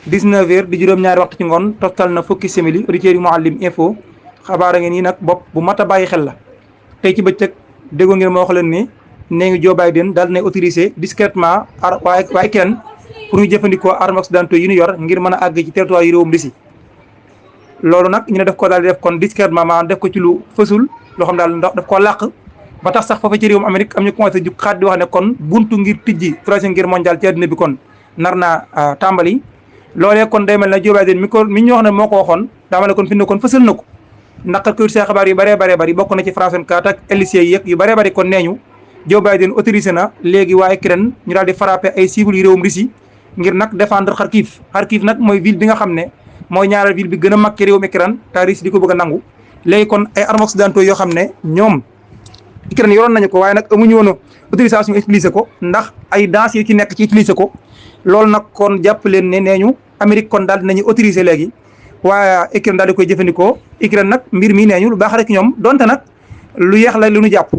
19h di juróom-ñaari waxtu ci ngoon toftal na fukki simili auditeurs yu Mouhalim info xabaar a ngeen nii nag bopp bu mat a bàyyi xel la tey ci bëccëg déggoo ngeen ma wax leen ni nee ngi Joe Biden daal dinay autorisé discrètement waa Ukraine pour ñu jëfandikoo armes occidentaux yi ñu yor ngir mën a àgg ci territoire yi réewum Russie loolu nag ñu ne def ko daal di def kon discrètement maanaam def ko ci lu fësul loo xam daal ndax daf koo làq ba tax sax foofu ci réewum Amérique am ñu commencé jug xaat di wax ne kon buntu ngir tijji troisième guerre mondiale ci àddina bi kon nar naa tàmbali loolee kon day mel ne Joe Biden mi ñu wax ne moo ko waxoon daa mel ne kon fi ne kon fësal na ko ndax kat see xabaar yu bëree bëri bokk na ci France 24 ak LCI yeeg yu bëree bëri kon nee ñu Joe Biden autorisé na léegi waa Ukraine ñu daal di frappé ay cibles yu réewum Russie ngir nag défendre Kharkiv nag mooy ville bi nga xam ne mooy ñaareel ville bi gën a mag ci réewum Ukraine te Russie di ko bëgg a nangu léegi kon ay armes occidentaux yoo xam ne ñoom Ukraine yoroon nañu ko waaye nag amuñu woon autorisation utiliser ko ndax ay danse yu ci nekk ci utiliser ko loolu nag kon jàpp leen ne nee ñu Amérique kon daal dinañu autoriser léegi waaye Ukraine daal di koy jëfandikoo Ukraine nag mbir mi nee ñu lu baax rek ñoom donte nag lu yeex la lu ñu jàpp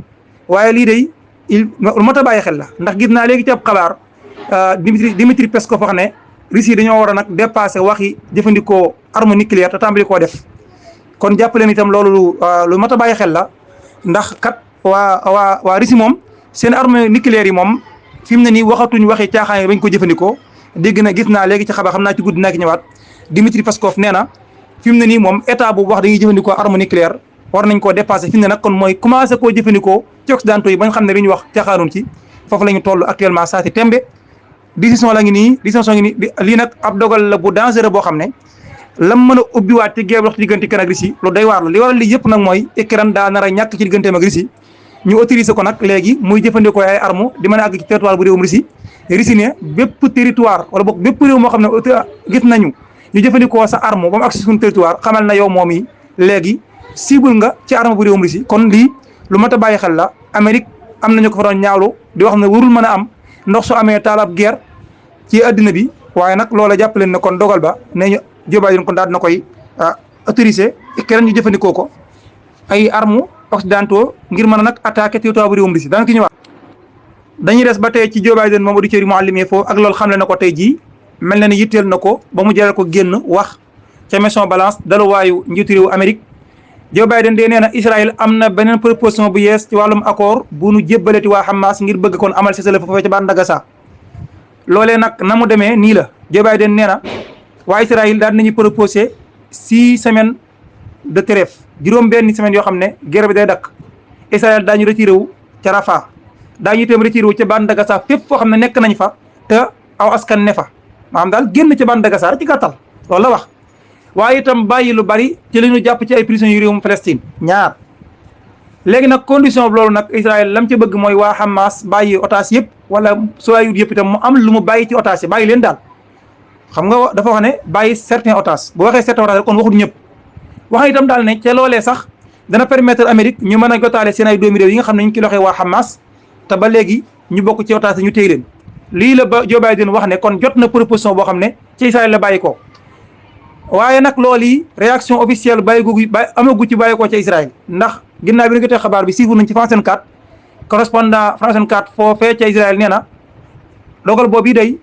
waaye lii day lu mat a bàyyi xel la ndax gis naa léegi ci ab xabaar Dimitri Peskov wax ne Russie dañoo war a nag dépassé waxi jëfandikoo arme nucléaire te tàmbali koo def kon jàpp leen itam loolu lu mat a bàyyi xel la ndax kat waa Russie moom seen arme nucléaire yi moom fi mu ne nii waxatuñ waxi caaxaan yi bañ ko jëfandikoo dégg na gis naa léegi ci xabaar xam naa ci guddi naa ki ñëwaat Dimitri Peskov nee na fi mu ne nii moom état bu wax dañuy jëfandikoo arme nucléaire war nañ koo dépassé fi mu ne nag kon mooy commencé koo jëfandikoo ci occidentaux yi ba nga xam ne li ñu wax caaxaanuñ ci foofu la ñu toll actuellement saa si tembe décision ngi nii lii nag ab dogal la bu dangereux boo xam ne lam mën a ubbiwaat ci guerre wax ci diggante Ukraine ak Russie lu doy waar la li waral lii yëpp nag mooy Ukraine daa nar a ñàkk ci digganteem ak Russie ñu autorisé ko nag léegi muy jëfandikoo ay armes di mën a àgg ci territoire bu réewum Russie ne bépp territoire wala boog bépp réew moo xam ne gis nañu ñu jëfandikoo sa arme ba mu agsi suñu territoire xamal na yow moom yi léegi cible nga ci arme bu réewum Russie kon lii lu mat a bàyyi xel la Amérique am nañu ko fa doon ñaawlu di wax ne warul mën a am ndox su amee taalab guerre ci addina bi waaye nag loola jàpp leen ne kon dogal ba nee ñu Joe Biden kon daal dina koy autorisé keneen ñu jëfandikoo ko ay armes occidentaux ngir mën a nag attaqué territoire bu réewum Russie daanaka ki ñëwaat dañuy des ba tey ci Joe Biden moom auditeurs yi Mouhalim info ak loolu xamle na ko tey jii mel na ni yitteel na ko ba mu jaral ko génn wax ca Maison Blanche daluwaayu njiitu réewu Amérique Joe Biden de nee na Israël am na beneen proposition bu yees ci wàllum accord bu nu jébbaleti waa Hamas ngir bëgg kon amal cessez-le-feu foofee ca bande Gaza loolee nag na mu demee nii la Joe Biden nee na waa Israël daal nañu proposé 6 semaines de trêve juróom-benn semaines yoo xam ne guerre bi day dakk Israël daañu retiré wu ca Rafah daañu itam retiré wu ca bande Gaza fépp foo xam ne nekk nañ fa te aw askan ne fa maanaam daal génn ca bande Gaza ci gàttal loolu la wax waaye itam bàyyi lu bari ci li ñu jàpp ci ay prisonniers yu réewum Palestine ñaar léegi nag condition bi loolu nag Israël lam ci bëgg mooy waa Hamas bàyyi otage yëpp wala soyut yëpp itam mu am lu mu bàyyi ci otage yi bàyyi leen daal xam nga dafa wax ne bàyyi certains otages bu waxee certains otages kon waxut ñëpp wax itam daal ne ca loolee sax dana permettre Amérique ñu mën a jotaale seen ay doomi réew yi nga xam ne ñu ngi ci loxo waa Hamas te ba léegi ñu bokk ci otage ñu téy leen lii la ba Joe Biden wax ne kon jot na proposition boo xam ne ci Israël la bàyyi ko waaye nag loolu yi réaction officielle amagu ci bàyyi ko ca Israël ndax ginnaaw bi ñu jotee xabaar bi siifu nañ ci France 24 correspondant France 24 foofee ca Israël nee na dogal boobu yi day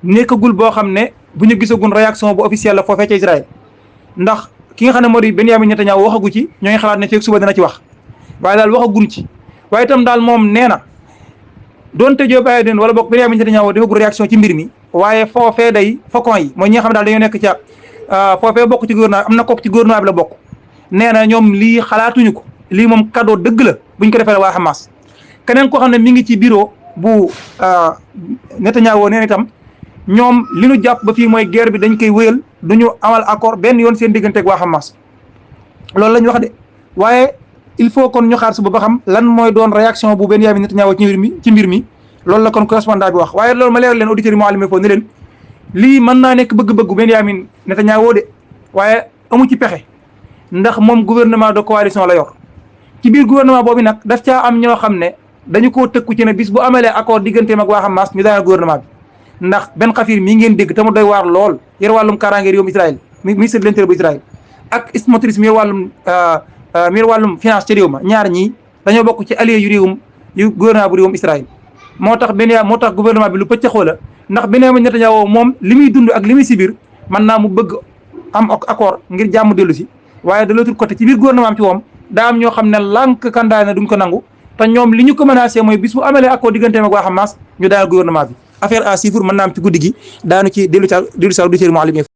nekkagul boo xam ne bu ñu gisagun réaction bu officielle la foofee ca Israël ndax ki nga xam ne moo di Benyamin Netanyahu waxagu ci ñoo ngi xalaat ne fekk suba dina ci wax waaye daal waxagun ci waaye itam daal moom nee na donte Joe Biden wala boog Benyamin Netanyahu defagul réaction ci mbir mi waaye foofee day faucon yi mooy ñi nga xam ne daal dañoo nekk ca foofee bokk ci gouvernement am na kooku ci gouvernement bi la bokk nee na ñoom lii xalaatuñu ko lii moom cadeau dëgg la buñ ko defee waa Hamas keneen koo xam ne mi ngi ci bureau bu Netanyahu nee na itam ñoom li ñu jàpp ba fii mooy guerre bi dañ koy wéyal duñu amal accord benn yoon seen digganteeg waa Hamas loolu la ñu wax de waaye il faut kon ñu xaar suba ba xam lan mooy doon réaction bu Benyamin Netanyahu ci mbir mi loolu la kon correspondant bi wax waaye loolu ma leeral leen auditeurs yi Mouhalim info ne leen lii mën naa nekk bëgg-bëggu Benyamin Netanyahu de waaye amu ci pexe ndax moom gouvernement de coalition la yor ci biir gouvernement boobu nag daf caa am ñoo xam ne dañu koo tëkku ci ne bis bu amalee accord digganteem ak waa Hamas ñu daaneel gouvernement bi ndax Ben Gvir mii ngeen dégg te mu doy waar lool yor wàllum kaaraange réewum Israël ministre de l'intérieur bu Israël ak Smotrich mi yor wàllum finance ci réew ma ñaar ñii dañoo bokk ci allié yu gouvernement bu réewum Israël moo tax gouvernement bi lu pëccaxoo la ndax Benyamin Netanyahu moom li muy dund ak li muy sibir mën naa mu bëgg am accord ngir jàmm dellu si waaye de l'autre côté ci biir gouvernement am ci moom daa am ñoo xam ne lànk kandaay na duñ ko nangu te ñoom li ñu ko menacé mooy bis bu amalee accord digganteem ak waa Hamas ñu daal gouvernement bi affaire à suivre mën naa am ci guddi gi daanu ci dellu sa auditeurs Mouhalim Info